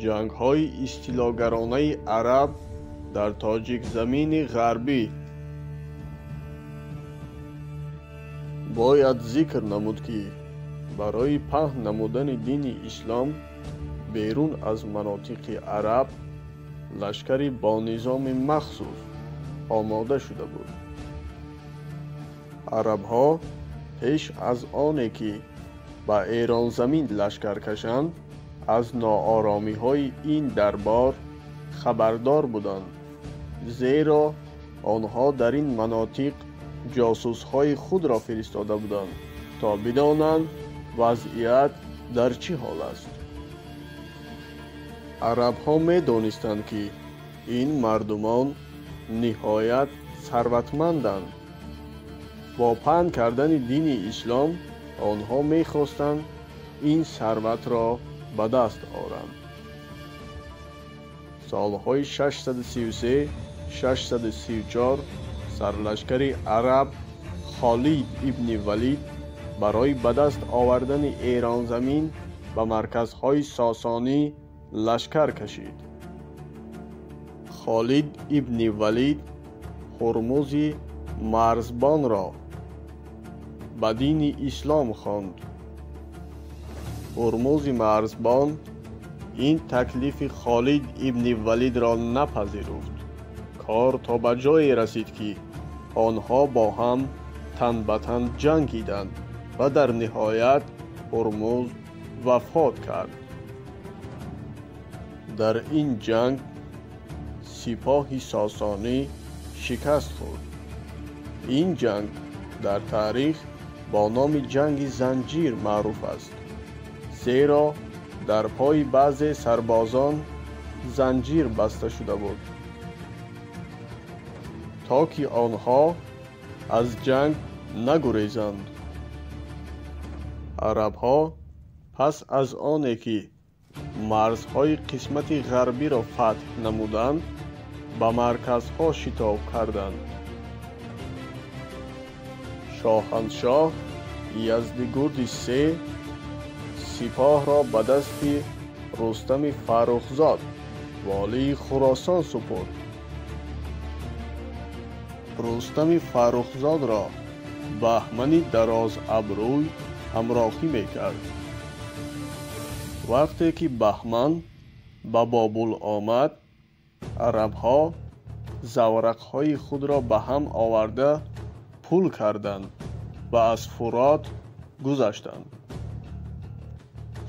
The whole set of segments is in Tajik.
Ҷангҳои истилогаронаи араб дар Тоҷикзамини ғарбӣ. Бояд зикр намуд, ки барои паҳн намудани дини ислом берун аз манотиқи араб лашкари бо низоми махсус омода шуда буд. Арабҳо пеш аз оне ки ба Эронзамин лашкар кашанд, аз нооромиҳои ин дарбор хабардор буданд, зеро онҳо дар ин манотиқ ҷосусҳои худро фиристода буданд, то бидонанд вазъият дар чӣ ҳол аст. Арабҳо медонистанд, ки ин мардумон ниҳоят сарватманданд. Бо паҳн кардани дини ислом онҳо мехостанд ин сарватро ба даст оранд. Солҳои 633 634 сарлашкари араб Холид ибни Валид барои ба даст овардани Эронзамин ба марказҳои сосонӣ лашкар кашид. Холид ибни Валид Ҳурмузи марзбонро ба дини ислом хонд. Ҳурмузи марзбон ин таклифи Холид ибни Валидро напазируфт. Кор то ба ҷое расид, ки онҳо бо ҳам тан ба тан ҷангиданд ва дар ниҳоят Ҳурмуз вафот кард. Дар ин ҷанг сипоҳи сосонӣ шикаст хӯрд. Ин ҷанг дар таърих бо номи ҷанги занҷир маъруф аст, зеро дар пои баъзе сарбозон занҷир баста шуда буд, то ки онҳо аз ҷанг нагурезанд. Арабҳо пас аз оне ки марзҳои қисмати ғарбиро фатҳ намуданд, ба марказҳо шитоб карданд. Шоҳаншоҳ Яздигурди се сипоҳро ба дасти Рустами Фаррухзод, волии Хуросон, супурд. Рустами Фаррухзодро Баҳмани дарозабрӯй ҳамроҳӣ мекард. Вақте ки Баҳман ба Бобул омад, арабҳо заврақҳои худро ба ҳам оварда пул карданд ва аз Фурот гузаштанд.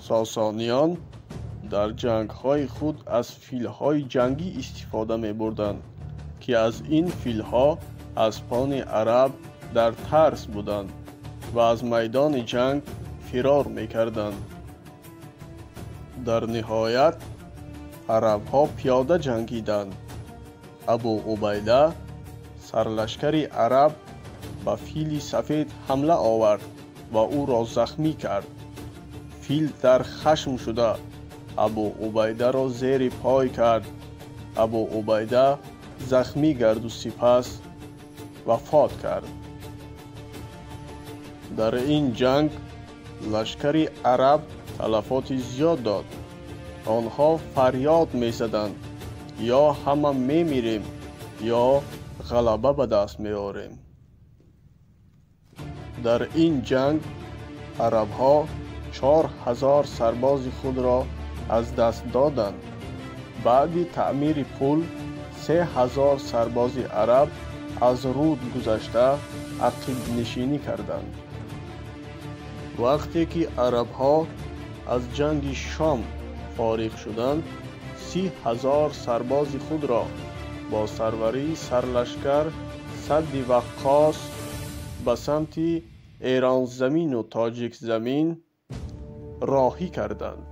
Сосониён дар ҷангҳои худ аз филҳои ҷангӣ истифода мебурданд, ки аз ин филҳо аспони араб дар тарс буданд ва аз майдони ҷанг фирор мекарданд. Дар ниҳоят арабҳо пиёда ҷангиданд. Абу Убайда, сарлашкари араб, ба фили сафед ҳамла овард ва ӯро захмӣ кард. Фил дар хашм шуда Абу Убайдаро зери пой кард. Абу Убайда захмӣ гарду сипас вафот кард. Дар ин ҷанг лашкари араб талафоти зиёд дод. Онҳо фарёд мезаданд: ё ҳама мемирем, ё ғалаба ба даст меорем. Дар ин ҷанг арабҳо 4000 сарбози худро аз даст доданд. Баъди таъмири пул 3000 сарбози араб аз руд гузашта ақибнишинӣ карданд. Вақте ки арабҳо аз ҷанги Шом фориғ шуданд, 30,000 сарбози худро бо сарварии сарлашкар Саъди Ваққос ба самти Эронзамину Тоҷикзамин роҳӣ карданд.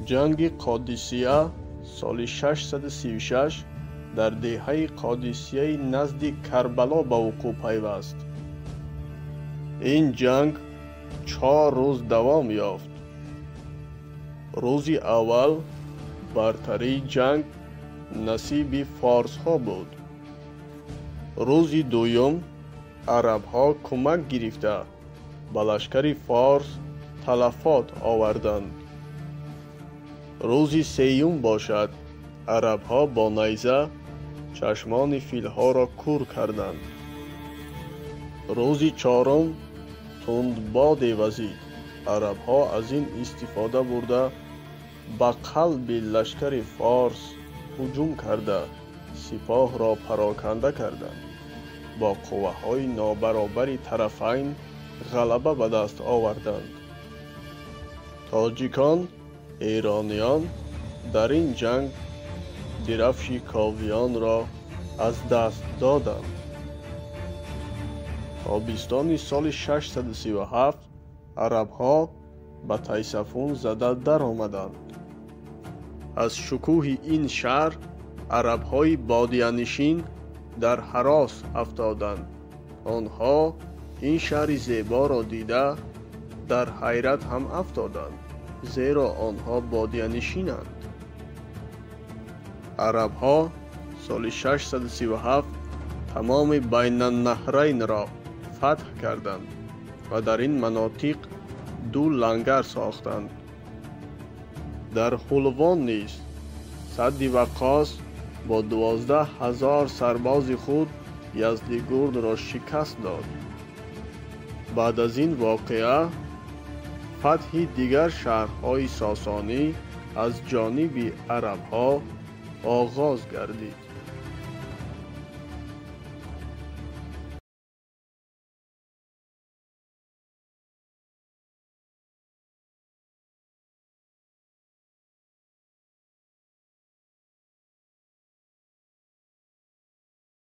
Ҷанги Қодисия соли 636 дар деҳаи Қодисияи назди Карбало ба вуқӯъ пайваст. Ин ҷанг 4 рӯз давом ёфт. Рӯзи аввал бартарии ҷанг насиби форсҳо буд. Рӯзи дуюм арабҳо кӯмак гирифта ба лашкари форс талафот оварданд. Рӯзи сеюм бошад, арабҳо бо найза чашмони филҳоро кур карданд. Рӯзи чорум тундбоде вазид. Арабҳо аз ин истифода бурда ба қалби лашкари форс ҳуҷум карда, сипоҳро пароканда карданд. Бо қувваҳои нобаробари тарафайн ғалаба ба даст оварданд. Тоҷикон, эрониён дар ин ҷанг дирафши ковиёнро аз даст доданд. Тобистони соли 637 арабҳо ба Тайсафун зада даромаданд. Аз шукӯҳи ин шаҳр арабҳои бодиянишин дар ҳарос афтоданд. Онҳо ин шаҳри зеборо дида дар ҳайрат ҳам афтоданд, зеро онҳо бодиянишинанд. Арабҳо соли 637 тамоми Байнаннаҳрайнро фатҳ карданд ва дар ин манотиқ ду лангар сохтанд. Дар Ҳулвон низ Саъди Ваққос бо 12 000 сарбози худ Яздигурдро шикаст дод. Баъд аз ин воқеа фатҳи дигар шаҳрҳои сосонӣ аз ҷониби арабҳо оғоз гардид.